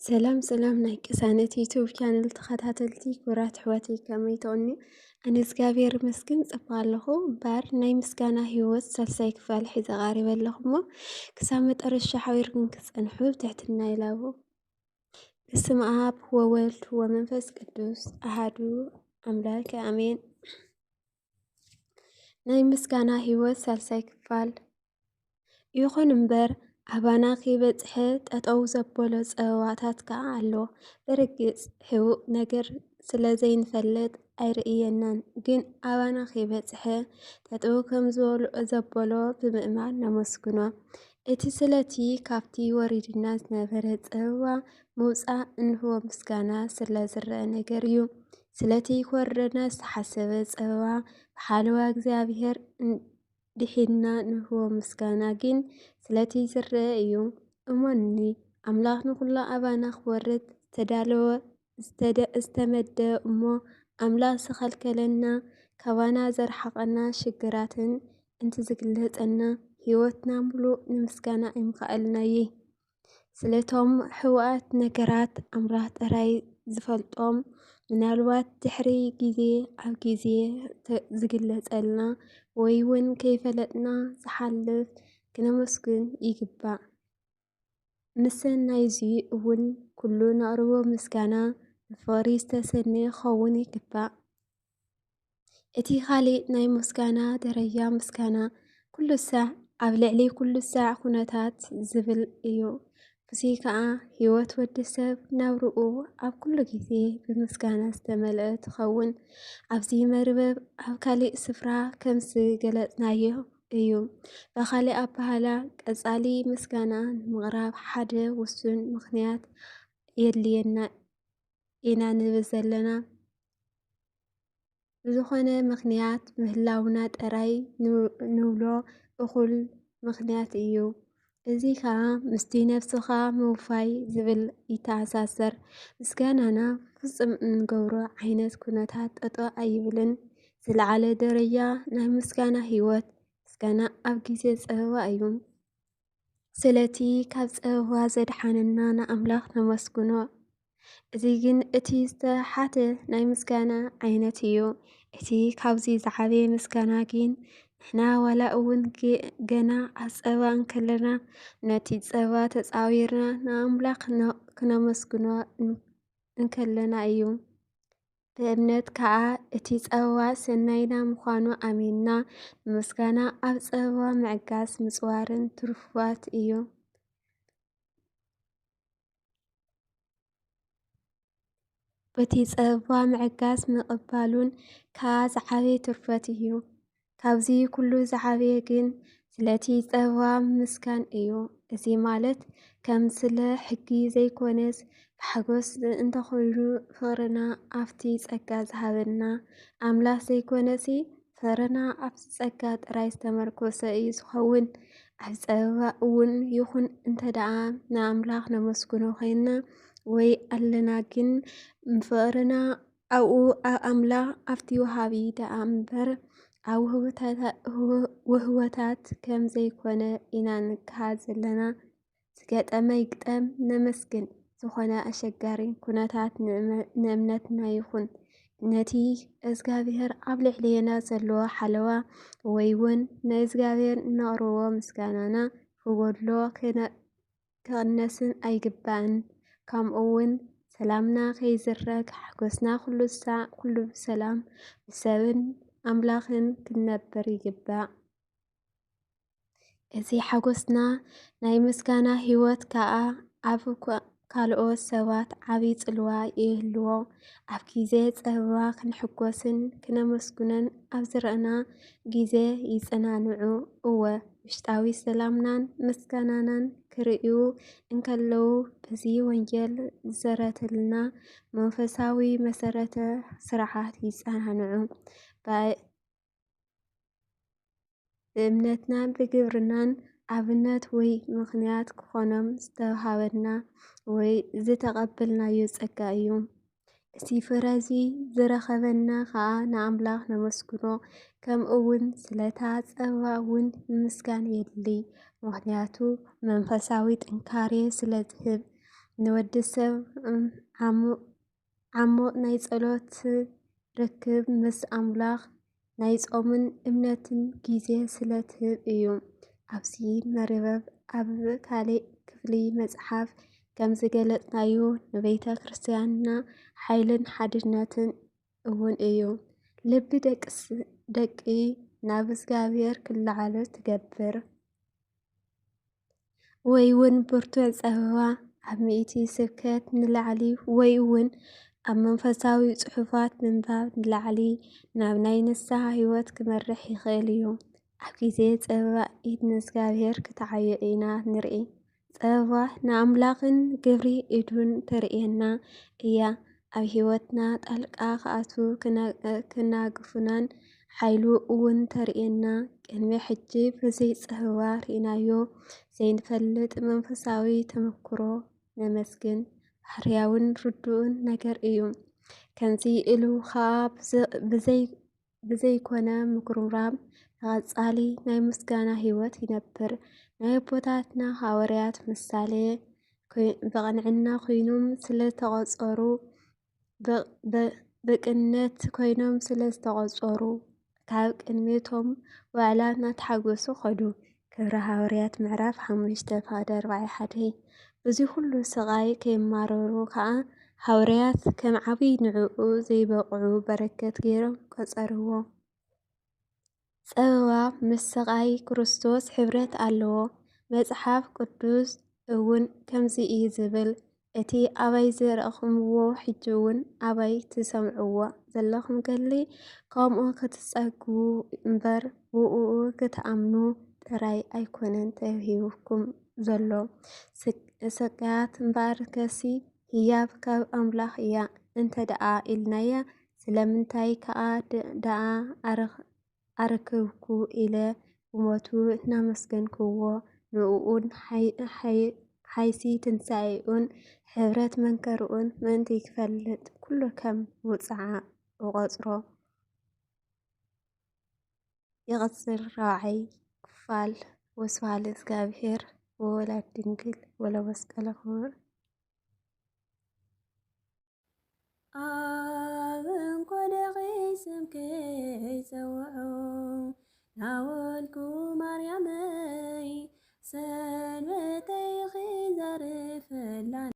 ሰላም ሰላም ናይ ቅሳነት ዩቱብ ቻነል ተኸታተልቲ ክቡራት ኣሕዋተይ ከመይ ትቕንዩ? ኣነ እግዚኣብሔር ይመስገን ጽቡቕ ኣለኹ። እምበኣር ናይ ምስጋና ህይወት ሳልሳይ ክፋል ሒዘ ቀሪበ ኣለኹ እሞ ክሳብ መጠረሻ ሓቢርኩም ክትጸንሑ ብትሕትና ይላቦ። በስመ ኣብ ወወልድ ወመንፈስ ቅዱስ ኣሃዱ ኣምላክ ኣሜን። ናይ ምስጋና ህይወት ሳልሳይ ክፋል። ይኹን እምበር ኣባና ከይበጽሐ ጠጠው ዘበሎ ጸበባታት ከኣ ኣሎ። ብርግጽ ህቡእ ነገር ስለ ዘይንፈልጥ ኣይርእየናን፣ ግን ኣባና ከይበጽሐ ጠጠው ከም ዝበሎ- ዘበሎ ብምእማን ነመስግኖ። እቲ ስለቲ ካብቲ ወሪድና ዝነበረ ጸበባ ምውጻእ እንህቦ ምስጋና ስለ ዝረአ ነገር እዩ። ስለቲ ክወርደና ዝተሓሰበ ጸበባ ብሓለዋ እግዚኣብሔር ድሒንና ንህቦ ምስጋና ግን ስለቲ ዝረአ እዩ። እመኑኒ፣ ኣምላኽ ንኹሉ ኣባና ክወርድ ዝተዳለወ ዝተደ- ዝተመደ እሞ ኣምላኽ ዝኸልከለና ካባና ዘርሓቐና ሽግራትን እንትዝግለጸና ህይወትና ምሉእ ንምስጋና ኣይምኸኣልናይ። ስለቶም ሕቡኣት ነገራት ኣምላኽ ጥራይ ዝፈልጦም፣ ምናልባት ድሕሪ ግዜ ኣብ ግዜ ተ- ዝግለጸልና ወይ እውን ከይፈለጥና ዝሓልፍ ክነመስግን ይግባእ። ምስ ሰናይዚ እውን ኩሉ ነቕርቦ ምስጋና ብፍቕሪ ዝተሰነየ ክኸውን ይግባእ። እቲ ኻልእ ናይ ምስጋና ደረጃ ምስጋና ኩሉ ሳዕ ኣብ ልዕሊ ኩሉ ሳዕ ኩነታት ዝብል እዩ። እዚ ከኣ ህይወት ወዲ ሰብ ናብርኡ ኣብ ኩሉ ግዜ ብምስጋና ዝተመልአ ትኸውን። ኣብዚ መርበብ ኣብ ካልእ ስፍራ ከም ዝገለጽናዮ እዩ። ብኻልእ ኣበሃህላ ቀጻሊ ምስጋና ንምቕራብ ሓደ ውሱን ምኽንያት የድልየና ኢና ንብል ዘለና። ብዝኾነ ምኽንያት ምህላውና ጥራይ ንብሎ እኹል ምኽንያት እዩ። እዚ ከኣ ምስቲ ነብስኻ ምውፋይ ዝብል ይተኣሳሰር። ምስጋናና ፍጹም እንገብሮ ዓይነት ኩነታት ጠጠው ኣይብልን። ዝለዓለ ደረጃ ናይ ምስጋና ህይወት ምስጋና ኣብ ግዜ ጸበባ እዩ። ስለቲ ካብ ጸበባ ዘድሓነና ንኣምላኽ ነመስግኖ። እዚ ግን እቲ ዝተሓተ ናይ ምስጋና ዓይነት እዩ። እቲ ካብዚ ዝዓበየ ምስጋና ግን ንሕና ዋላ እውን ገ- ገና ኣብ ጸበባ እንከለና ነቲ ጸበባ ተጻዊርና ንኣምላኽ ነ- ክነመስግኖ ን- እንከለና እዩ። ብእምነት ከኣ እቲ ጸበባ ሰናይና ምዃኑ ኣሚንና ንምስጋና ኣብ ጸበባ ምዕጋስ ምጽዋርን ትሩፋት እዩ። በቲ ጸበባ ምዕጋስ ምቕባሉን ከኣ ዝዓበየ ትርፈት እዩ። ካብዚ ኩሉ ዝዓበየ ግን ስለቲ ጸበባ ምምስጋን እዩ። እዚ ማለት ከም ስለ ሕጊ ዘይኮነስ ብሓጎስ እንተኾይኑ ፍቕርና ኣብቲ ጸጋ ዝሃበና ኣምላኽ ዘይኮነሲ ፍቕርና ኣብቲ ጸጋ ጥራይ ዝተመርኮሰ እዩ ዝኸውን። ኣብ ጸበባ እውን ይኹን እንተ ደኣ ንኣምላኽ ነመስግኖ ኮይንና ወይ ኣለና ግን ፍቕርና ኣብኡ ኣብ ኣምላኽ ኣብቲ ወሃቢ ደኣ እምበር ኣብ ውህብታታ- ውህ- ውህወታት ከም ዘይኮነ ኢና ንከሃ ዘለና። ዝገጠመ ይግጠም ነመስግን። ዝኾነ ኣሸጋሪ ኩነታት ንእመ- ንእምነትና ይኹን ነቲ እግዚኣብሔር ኣብ ልዕሌና ዘለዎ ሓለዋ ወይ እውን ንእግዚኣብሔር እነቕርቦ ምስጋናና ክጎድሎ ክነ- ክቕነስን ኣይግባእን። ከምኡ እውን ሰላምና ከይዝረግ ሓጎስና ኩሉ ሳዕ ኩሉ ብሰላም ብሰብን ኣምላኽን ክንነብር ይግባእ። እዚ ሓጎስና ናይ ምስጋና ህይወት ከኣ ኣብ ኳ- ካልኦት ሰባት ዓቢ ጽልዋ ይህልዎ። ኣብ ግዜ ጸበባ ክንሕጎስን ክነመስግኖን ኣብ ዝረኣና ግዜ ይጸናንዑ። እወ፣ ውሽጣዊ ሰላምናን ምስጋናናን ክርእዩ እንከለዉ በዚ ወንጌል ዝሰረተልና መንፈሳዊ መሰረተ ስርዓት ይጸናንዑ። ብእምነትናን ብግብርናን ኣብነት ወይ ምኽንያት ክኾኖም ዝተውሃበና ወይ ዝተቐበልናዮ ጸጋ እዩ። እቲ ፍረ እዚ ዝረኸበና ኸኣ ንኣምላኽ ነመስግኖ፣ ከምኡ እውን ስለታ ጸባ እውን ምምስጋን የድሊ፣ ምኽንያቱ መንፈሳዊ ጥንካሬ ስለ ዝህብ። ንወዲ ሰብ ዓሙቕ ናይ ጸሎት ርክብ ምስ ኣምላኽ ናይ ጾምን እምነትን ግዜ ስለ ትህብ እዩ። ኣብዚ መርበብ ኣብ ካልእ ክፍሊ መጽሓፍ ከም ዝገለጽናዮ ንቤተ ክርስቲያንና ሓይልን ሓድነትን እውን እዩ። ልቢ ደቂ ናብ እግዚኣብሔር ክለዓል ትገብር። ወይ እውን ብርቱዕ ጸበባ ኣብ ምእቲ ስብከት ንላዕሊ ወይ እውን ኣብ መንፈሳዊ ጽሑፋት ምንባብ ንላዕሊ ናብ ናይ ንስሓ ህይወት ክመርሕ ይኽእል እዩ። ኣብ ግዜ ጸበባ ኢድ ንእግዚኣብሔር ክትዓዮ ኢና ንርኢ። ጸበባ ንኣምላኽን ግብሪ ኢዱን ተርእየና እያ። ኣብ ህይወትና ጣልቃ ክኣቱ ክናግፉናን ሓይሉ እውን ተርእየና። ቅድሚ ሕጂ ብዘይ ጸበባ ርኢናዮ ዘይንፈልጥ መንፈሳዊ ተመክሮ ነመስግን። ባህርያውን ርዱእን ነገር እዩ። ከምዚ ኢሉ ኸኣ ብዘይኮነ ምጉርምራም ንቐጻሊ ናይ ምስጋና ህይወት ይነብር። ናይ ኣቦታትና ሃዋርያት ምሳሌ ብቕንዕና ኮይኖም ስለ ዝተቖጸሩ ብቅነት ኮይኖም ስለ ዝተቖጸሩ ካብ ቅድሜቶም ዋዕላ እናተሓጎሱ ኸዱ። ክብሪ ሃዋርያት ምዕራፍ ሓሙሽተ ፋደ ኣርባዓ ሓደ። እዚ ኩሉ ስቓይ ከየማረሩ ከኣ ሃዋርያት ከም ዓብይ ንዕኡ ዘይበቕዑ በረከት ገይሮም ቆጸርዎ። ጸበባ ምስ ስቓይ ክርስቶስ ሕብረት ኣለዎ። መጽሓፍ ቅዱስ እውን ከምዚ እዩ ዝብል፣ እቲ ኣባይ ዝረእኹምዎ ሕጂ እውን ኣባይ ትሰምዕዎ ዘለኹም ገድሊ ከምኡ ክትጸግቡ እምበር ብእኡ ክትኣምኑ ጥራይ ኣይኮነን ተዋሂቡኩም ዘሎ። ስቅያት እምበኣርከሲ ህያብ ካብ ኣምላኽ እያ እንተ ደኣ ኢልናያ፣ ስለምንታይ ከኣ ደኣ ኣረክብኩ ኢለ ብሞቱ እናመስገንክዎ፣ ንእኡን ሓይሲ ትንሳኤኡን ሕብረት መንከርኡን ምእንቲ ክፈልጥ ኩሉ ከም ውጽዓ እቖጽሮ። ይቕጽል ራብዓይ ክፋል። ወስብሐት ለእግዚኣብሔር ወወላዲቱ ድንግል ወለመስቀሉ ክቡር። ኣብ እንኮ ደቒ ስምኪ ይጸውዑ ናወልኩ ማርያመይ ሰንበተይኺ ዘርፈላ